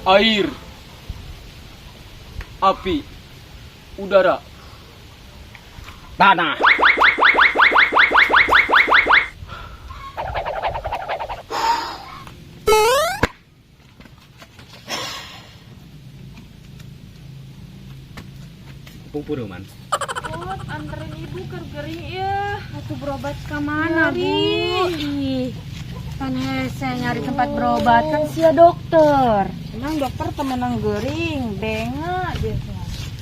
Air, api, udara, tanah. Pupur man. Put, anterin ibu ke gering ya. Atuh berobat ke mana, Bu? Ih, kan hese nyari tempat berobat kan sia dokter. Emang dokter temenang gering, benga desa.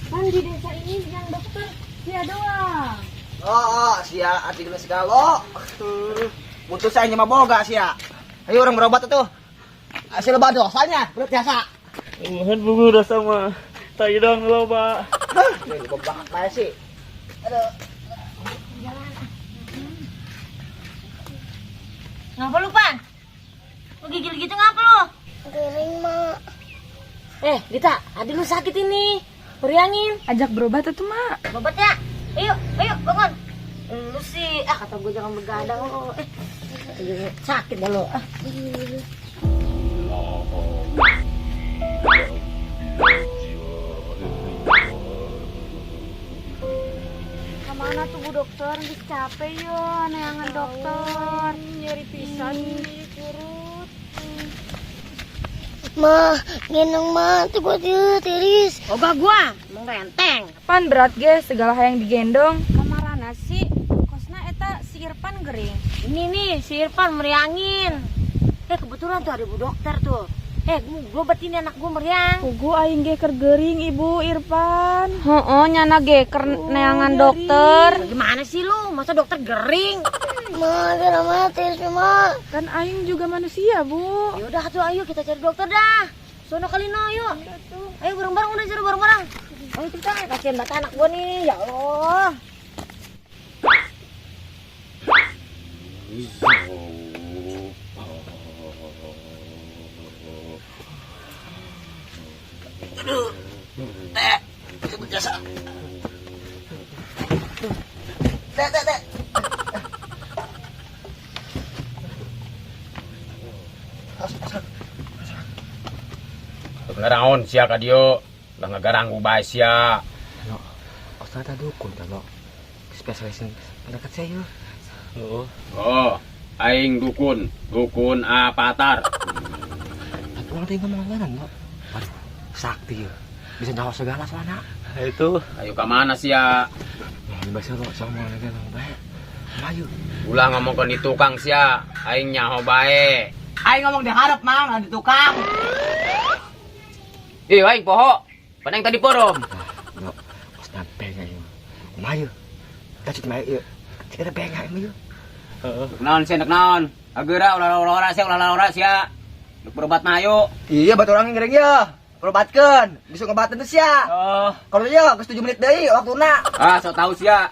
Kan di desa ini yang dokter sia doang. Oh, sia ati geus segalo. Butuh saya mah boga sia. Ayo orang berobat tuh. Hasil loba dosanya, berat biasa. Mohon bungu dosa mah. Tai dong loba. Hah, ini banget bae sih. Aduh. Ngapa lu, Pan? Lu gigil gitu ngapa lu? Gering, Mak. Eh, Dita, adik lu sakit ini. Periangin. Ajak berobat tuh, Mak. Berobat ya? Ayo, ayo, bangun. Lu sih, ah kata gue jangan begadang lu. Eh, sakit dah lu. Ah. Kemana tuh Bu Dokter? Geus capek yo, neangan dokter. Nyeri pisan nih kurut. Ma, gendong ma, tuh gua tiris. Ogah gua, mau renteng. Pan berat ge segala hal yang digendong. Kamarana sih, kosna eta si Irfan gering. Ini nih si Irfan meriangin. Eh kebetulan tuh ada Bu Dokter tuh. Eh gua betin anak gua meriang. Pugu aing ge keur gering Ibu Irfan. Heeh, nyana ge keur neangan dokter. Gimana sih lu? Masa dokter gering? Ma, gerang ma, tiris ma. Kan aing juga manusia, Bu. Ya udah tuh ayo kita cari dokter dah. Sono kali no, ayo. Ayo bareng-bareng udah cari bareng-bareng. Ayo cepetan, kasihan banget anak gua nih, ya Allah. Aduh. Teh, itu biasa. Teh, teh, teh. Ngaraon sia ka dieu, lah ngagaranggu bae sia. Lo, ternyata dukun kan lo. Spesialis dekat saya yuk. Oh, aing dukun, dukun avatar. Tapi orang tadi ngomong ngaran lo. Waduh, sakti ya. Bisa nyawa segala soalnya. Itu. Ayo ka mana sia? Nah, ini bahasa lo, sama lagi lo bae. Ayo. Ulah ngomongkeun di tukang sia, aing nyaho bae. Aing ngomong di harap mang, di tukang. Ih, aing poho. Pan aing tadi porom. Lo, kos sampai nggak yuk. Ayo. Kita cuma yuk. Kita bengak yuk. Naon sia nek naon? Ageura ulah ora sia ulah ora sia. Duk berobat mah ayo. Iya, batu orang gering ya. Berobatkeun, bisa ngobatin tuh sia. Oh. Kalau iya, geus 7 menit deui waktuna. Ah, sok tahu sia.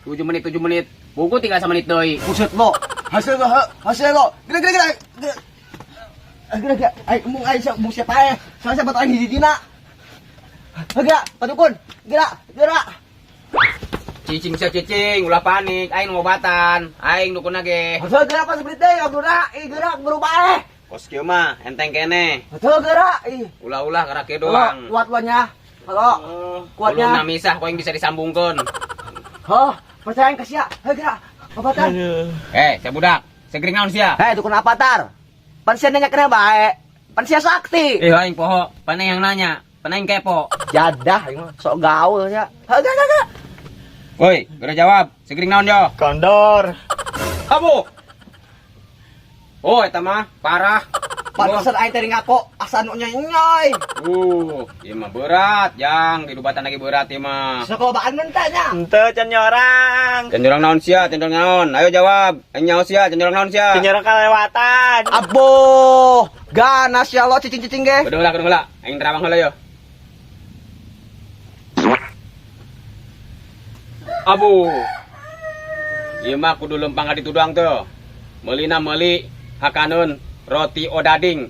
7 menit 7 menit. Buku tinggal menit deui. Buset lo. Hasil lo, hasil lo. Gede gede gede. Gede gede. Ai mung ai mung siapa ai? Soalnya siapa aing hiji-hijina. Gerak, Pak Dukun. Gerak, gerak. Cicing sia cicing, ulah panik, aing ngobatan. Aing dukun ge. Hasil gerak pas menit deui waktuna. Ih, gerak berubah eh. Kos kieu mah enteng kene. Hasil gerak. Ih. Ulah-ulah gerak kieu doang. Kuat luannya. Halo. Kuatnya. Uluna misah kau yang bisa disambungkeun. Hah, percayaan ke sia. Hei, gerak. Obatan. Eh, sia budak. Segering naon sia? Hei, dukun avatar. Pan sia nanya kena bae. Pan sia sakti. Eh, aing poho. Pan yang nanya, pan aing kepo. Jadah aing mah sok gaul sia. Hei, gerak, gerak. Woi, geura jawab. Segering naon yo? Kondor. Abu. Oh, eta mah parah. Pantesan aing tadi ngaku asa nu nyoy. Ieu mah berat, jang. Didubatan lagi berat ieu mah. Sok lobaan mentah nya. Ente can nyorang. Can jorang naon sia, can jorang naon? Ayo jawab. Aing nyaho sia, can jorang naon sia? Can nyorang kelewatan. Abo, ganas ya lo cicing-cicing ge. Kudu heula, kudu heula. Aing terawang heula yo. Abu. Ieu mah kudu lempang ka ditu doang tuh. Meulina meuli hakaneun roti odading.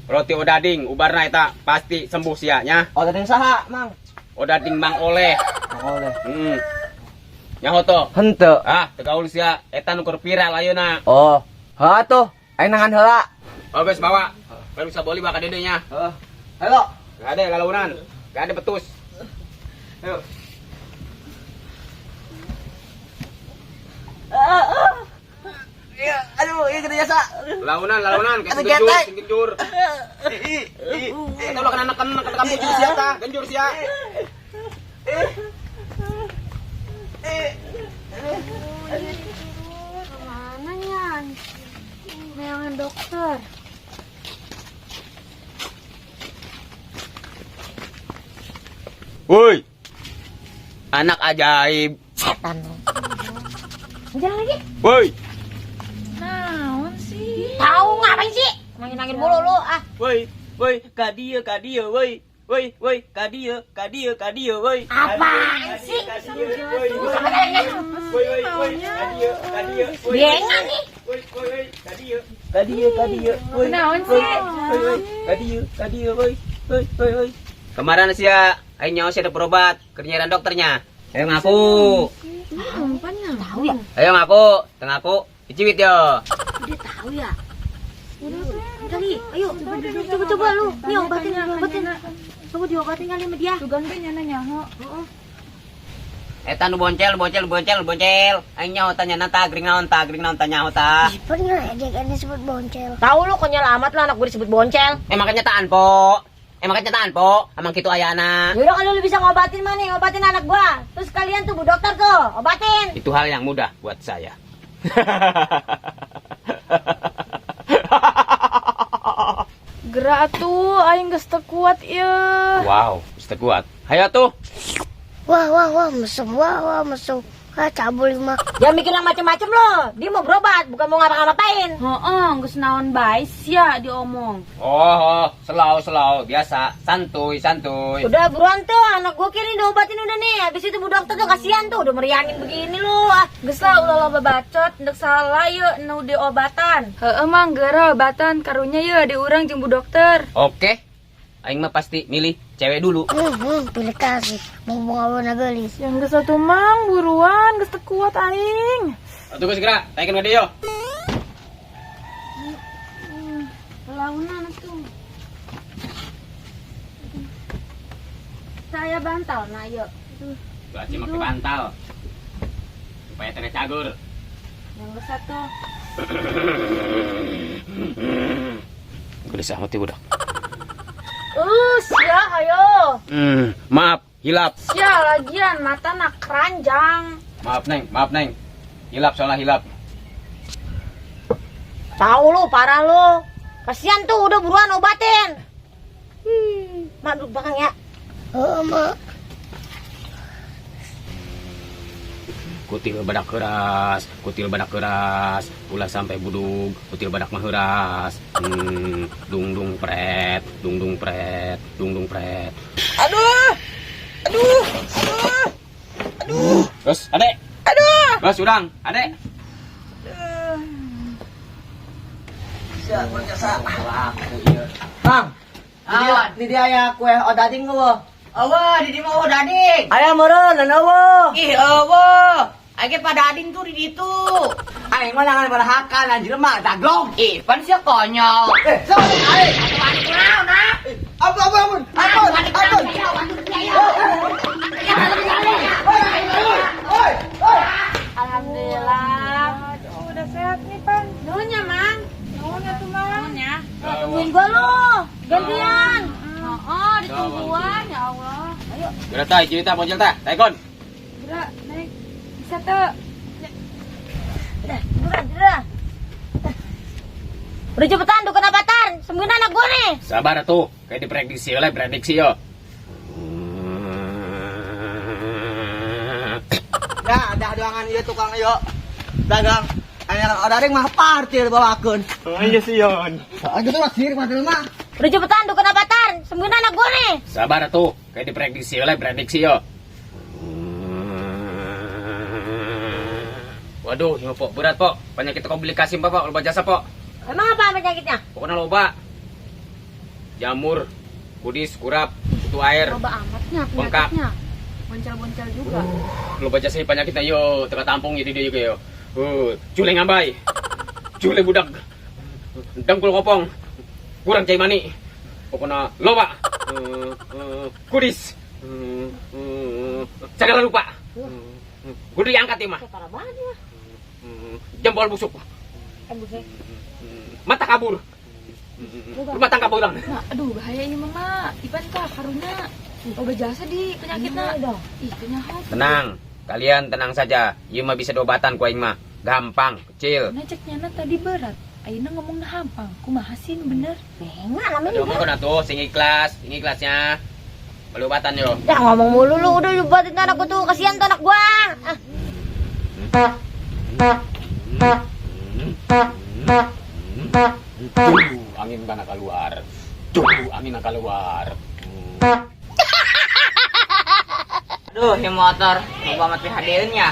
Roti odading ubarna eta pasti sembuh sia nya. Odading saha, Mang? Odading Mang Oleh. Mang Nongol deh. Heeh. Nyaho tuh. Henteu. Ah, teu gaul sia. Eta nu keur viral ayeuna. Oh, heuh tuh. Aing nangan heula. Oh, geus bawa. Baru bisa boli bakal dede nya. Heeh. Halo. Gak ada lalaunan. Gak ada betus. Ayo. Iya, aduh, iya gede jasa. Launan, launan, kayak Aduh, genjur, getek. genjur. Eta ulah kena neken, neken kamu jur sia tah, genjur sia. Kemana nya? Meangan dokter. Woi. Anak ajaib. Setan lu. Jalan lagi. Woi. Naon sih? Tahu ngapain sih? Nangin-nangin mulu lu ah. Woi, woi, ka dieu, ka dieu, woi. Woi, woi, ka dieu, ka dieu, ka dieu, woi. Apaan sih? Woi, woi, woi, ka dieu, ka dieu, woi. Bengan nih. Woi, woi, woi, ka dieu, ka dieu, ka dieu, woi. Naon sih? Woi, woi, ka dieu, ka dieu, woi. Woi, woi, woi. Kemarin sia, aing nyaho sia ada berobat, keur nyiaran dokternya. Ayo ngaku. Tahu ya? Ayo ngaku, teu ngaku, diciwit yo. Udah tahu ya? Udah kali, ayo coba coba lu. Nih obatin, obatin. Coba diobatin kali sama dia. Sugan ge nyana nyaho. Eta nu boncel, boncel, boncel, boncel. Aing nyaho tanya nata, gering naon ta, gering naon tanya nyaho ta. Ipon ngeledek ini sebut boncel. Tahu lu konyol amat lu anak gue disebut boncel. Emang kenyataan, Po. Emang kenyataan, Po. Emang kitu ayana. Yaudah kalau lu bisa ngobatin mah nih, ngobatin anak gua. Terus kalian tuh bu dokter tuh, obatin. Itu hal yang mudah buat saya. Gerak atuh, aing geus teu kuat ieu. Wow, bisa kuat. Hayo tuh. Wah, wah, wah, mesum, wah, wah, mesum. Ah, cabul mah. Jangan mikir yang macem-macem lo. Dia mau berobat, bukan mau ngapa-ngapain. Heeh, geus naon bae sia diomong. Oh, oh, selau, selau, biasa, santuy, santuy. Udah buruan tuh, anak gua kira diobatin udah nih. Habis itu bu dokter tuh kasihan tuh, udah meriangin begini lu. Ah. Geus lah ulah loba bacot, ndek salah yeuh nu diobatan. Heeh mang geura obatan karunya yeuh di urang jeung bu dokter. Oke. Aing mah pasti milih cewek dulu. Pilih kasih. Mumpung aweuna geulis. Yang geus atuh mang buruan geus teu kuat aing. Atuh geus geura, taikeun ka dieu yo. Launan atuh. Saya bantal nah yeuh. Berarti make bantal. Supaya teu cagur. Yang geus atuh. Gelis amat ieu budak. Sia ayo. Maaf, hilap. Sia lagian mata nak keranjang. Maaf, Neng, maaf, Neng. Hilap soalnya hilap. Tahu lu, parah lu. Kasihan tuh, udah buruan obatin. Mak duduk belakang ya. Heeh, mak. Kutil badak keras, kutil badak keras, ulah sampai budug, kutil badak mah heuras. Dung dung pret, dung dung pret, dung dung pret. Aduh. Aduh. Aduh. Aduh. Terus, adek. Aduh. Terus, urang, adek. Sia, kurang jasa. Bang. Ini dia ya kue odading eueuh. Eueuh, di dieu mah eueuh dading. Aya meureun dan eueuh. Ih, eueuh. Aing pada ading tuh di ditu. Aing mah nangan barahakan anjir mah daglong. Ih, pan sia konyol. Eh, sok aing. Atuh adik naon, nah? Ampun, ampun, ampun. Ampun, ampun. Oi, oi. Alhamdulillah. Udah sehat nih, Pan. Nuhun ya, Mang. Nuhun atuh, Mang. Nuhun ya. Tungguin gua lu. Gantian. Heeh, ditungguan ya Allah. Ayo. Geura tah, cerita boncel tah, taikon. Geura, naik. Bisa tuh. Udah, tiduran, tiduran. Udah cepetan, dukun abatan. Sembuhin anak gua nih. Sabar atuh, kayak diprediksi oleh prediksi yo. Dah, dah doangan ieu tukang ieu. Dagang. Aya odading mah partir bawakeun. Oh, iya sih, Yon. Heeh, gitu lah sirik mah mah. Udah cepetan, dukun abatan. Sembuhin anak gua nih. Sabar atuh, kayak diprediksi oleh prediksi yo. Waduh, ini pok berat pok. Penyakit komplikasi pok, loba jasa pok. Emang apa penyakitnya? Pokoknya loba. Jamur, kudis, kurap, kutu air, Loba amatnya bengkak. penyakitnya. Boncel-boncel juga. Lu baca sih penyakitnya yo, tengah tampung jadi dia juga yo. Cule ngambay. Cule budak. Dengkul kopong. Kurang cai mani. Pokoknya loba. Kudis. Segala lupa. Kudu diangkat ya mah. Parah banget ya. Jempol busuk. Busuk. Mata kabur. Rumah tangga orang. Nah, aduh bahaya ini mama. Ipan kah karunya. Obat jasa di penyakitnya. Ih, kenyaho. Tenang, kalian tenang saja. Ieu mah bisa diobatan ku aing mah. Gampang, kecil. Nah, cek nyana tadi berat. Ayeuna ngomong hampang. Kumaha sih nu bener? Enggak namanya. Aduh, ngomong atuh, sing ikhlas, sing ikhlasnya. Beli obatan yo. Ya ngomong mulu lu, udah obatin anak gua tuh, kasihan tuh anak gua. Ah. Tuh, angin kana keluar. Tuh, angin keluar. Aduh, yang motor, mau amat PHD-nya.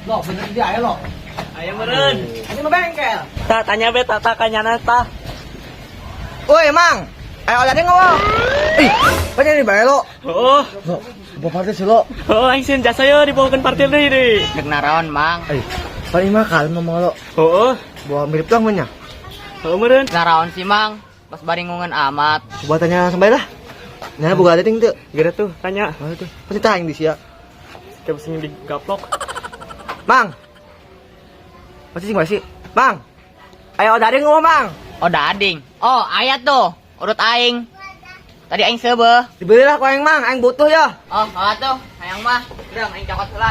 Lo bener dia ayo lo. Ayo meren. Ini mah bengkel. Tah tanya be tata kanyana tah. Woi, Mang. Ayo oleh ngomong. Ih, banyak nih bae lo. Oh, Lo, bawa partai sih lo. oh aing sieun jasa yo dibawakeun partil deui deui. Dek naraon, Mang. Eh, paling mah kalem ngomong lo. Oh, Bawa mirip tuh nya. oh meren. Naraon sih, Mang. Pas baringungan amat. Coba tanya sampai lah. Nah, buka dating tuh. Geura tuh tanya. Oh, itu. Pasti tanya di sia. Kayak sing digaplok. Mang. Pasti sih masih. Mang. Ayo daring ngomong, Mang. Oh, dading. Oh, ayat tuh. Urut aing. Tadi aing seubeuh. Dibelilah ku aing, Mang. Aing butuh ya. Oh, oh tuh. Hayang mah. Gerang aing cokot heula.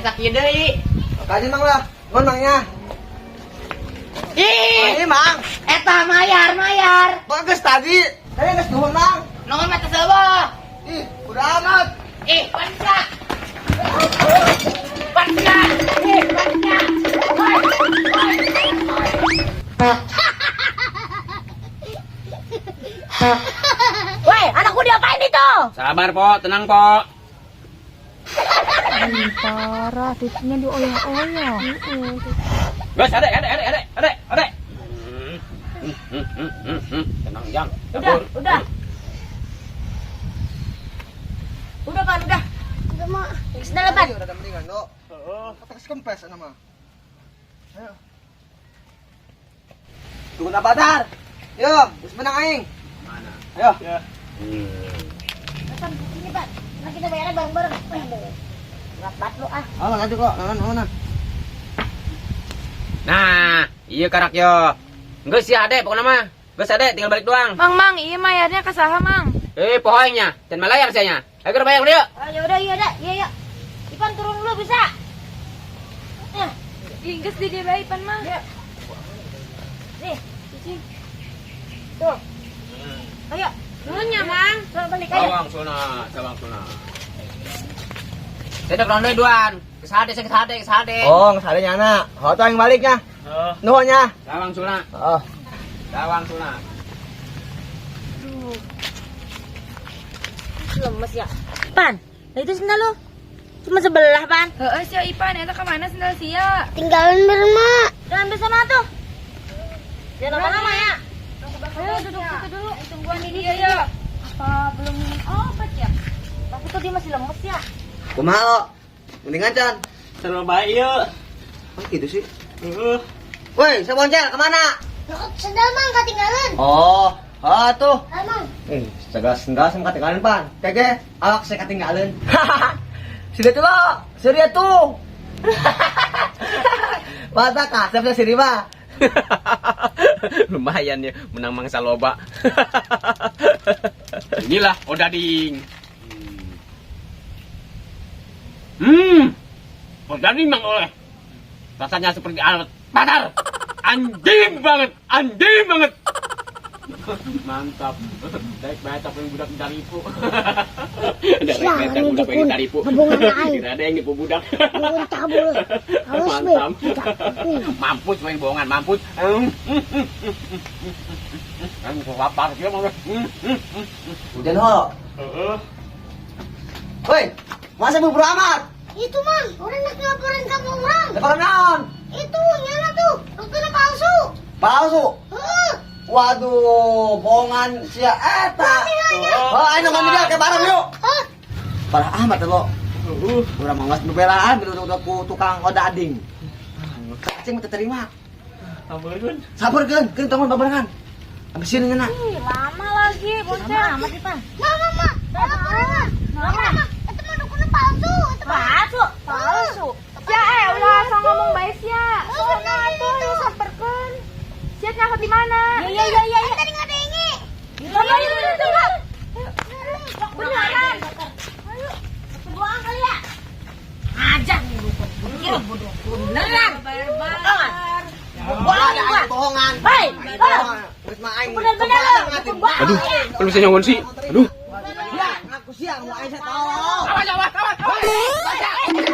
Sakieu deui. Makanya Mang lah. Ngon Mangnya. Ih, Ini Mang. eta mayar, mayar. Bagus tadi. Tadi geus nuhun, Mang. Nuhun mah teu seubeuh. Ih, udah amat. Ih, panca. Panca. Ih, panca. Woi, woi. Woi, anakku diapain itu? Sabar, Po, tenang, Po. Ih, parah, titiknya dioyak-oyak. Guys, adek, adek, adek, adek, adek, adek. Tenang, Jang. Udah, udah. Udah, Pan, udah. Udah, Mak. Sendal, Pan. Udah mendingan lo. Heeh. Kata kempes ana mah. Ayo. Tunggu apa dar? Yo, geus menang aing. Mana? Ayo. Ya. Pan, sini, Pan. Nah, kita bayarnya bareng-bareng. Berat banget lu ah. Oh, lanjut kok. Naon. Nah, iya karak yo. Geus ya adek pokoknya mah. Geus adek tinggal balik doang. Mang, Mang, iya mayarnya ke saha, Mang? Pohoengnya, can malayar sayanya. Ayo kita bayar yuk. Ah, ya udah, iya dah. Iya, iya. Ipan turun dulu bisa. Ih, geus di dia bae Ipan mah. Ya. Nih, cuci. Tuh. Ayo, Nuhun ya, Mang. turun balik ayo. Sawang sona, sawang sona. Saya udah rondo duan. Kesade, kesade, kesade. Oh, geus nya anak. Oh, tuh aing baliknya. Heeh. Nuhunnya. Sawang sona, Oh. sawang sona. Aduh. Lemes ya. Pan, nah itu sendal lu. Cuma sebelah, Pan. Heeh, sia Ipan, eta ka mana sendal sia? Tinggalin bareng, Mak. Jangan ambil sana tuh. Jangan lama-lama ya. Ayo duduk situ dulu, tungguan ini dia ya. Apa belum minum obat ya? Tapi kok dia masih lemes ya? Kumaha lo? Mendingan can. Sarua bae ieu. Oh, gitu sih. Heeh. Woi, saboncel kemana? Nyokot sendal, Mang, ketinggalan. Oh, ah tuh. Ah, Mang. Segala sendal sama ketinggalan, Pan. Keke, awak saya ketinggalan. Sudah tuh lo, surya tuh. Mata kasep saya sini mah. Lumayan ya, menang mangsa loba. Inilah odading. Odading Mang Oleh. Rasanya seperti alat bakar. Anjing banget, anjing banget. Mantap. Baik baca yang budak mencari ibu. Ada Siang, yang budak ini pengen cari ibu. hubungan aing. Tidak ada yang nipu budak. Dukun cabul. Halus, be. Mantap. Mampus main bohongan, mampus. Lapar dia mau. Hujan ho. Heeh. Woi, masa bubur amat? Itu, Mang. Orang nak ngelaporin kamu orang. Laporan naon? Itu, nyala tuh. Dokternya palsu. Palsu. Heeh. Waduh, bohongan sia eta. Oh, ayo mandi dia kayak bareng yuk. Parah amat lo. Urang mah geus bebelaan betul ku tukang oda ading. Cing mah teu terima. Sabarkeun. Sabarkeun, keun tong babarengan. Abis sini nya. Ih, lama lagi, bocah. Lama amat sih, Pan. Mama, mama, mama, Lama. itu mah dukunnya palsu. Itu mah Palsu. Palsu. Ya, eh, ulah asal ngomong bae sia. Oh, Soalnya bener atuh itu. Samperkeun. Sia nyaho di mana? Iya iya iya iya. Tadi nggak ada ini. Coba yuk, yuk, coba. Beneran. Bohong kali ya? Ajar nih dukun. Gua kira gua dukun beneran. Bayar-bayar. Bohong gua. Bohongan. Hei, Bohongan. Geus mah aing. Bener-bener lo, dukun bohong. Aduh, kalau bisa nyawan sih. Aduh. Ya, ngaku siang mau aing saya tolong. Awas, awas, awas, awas.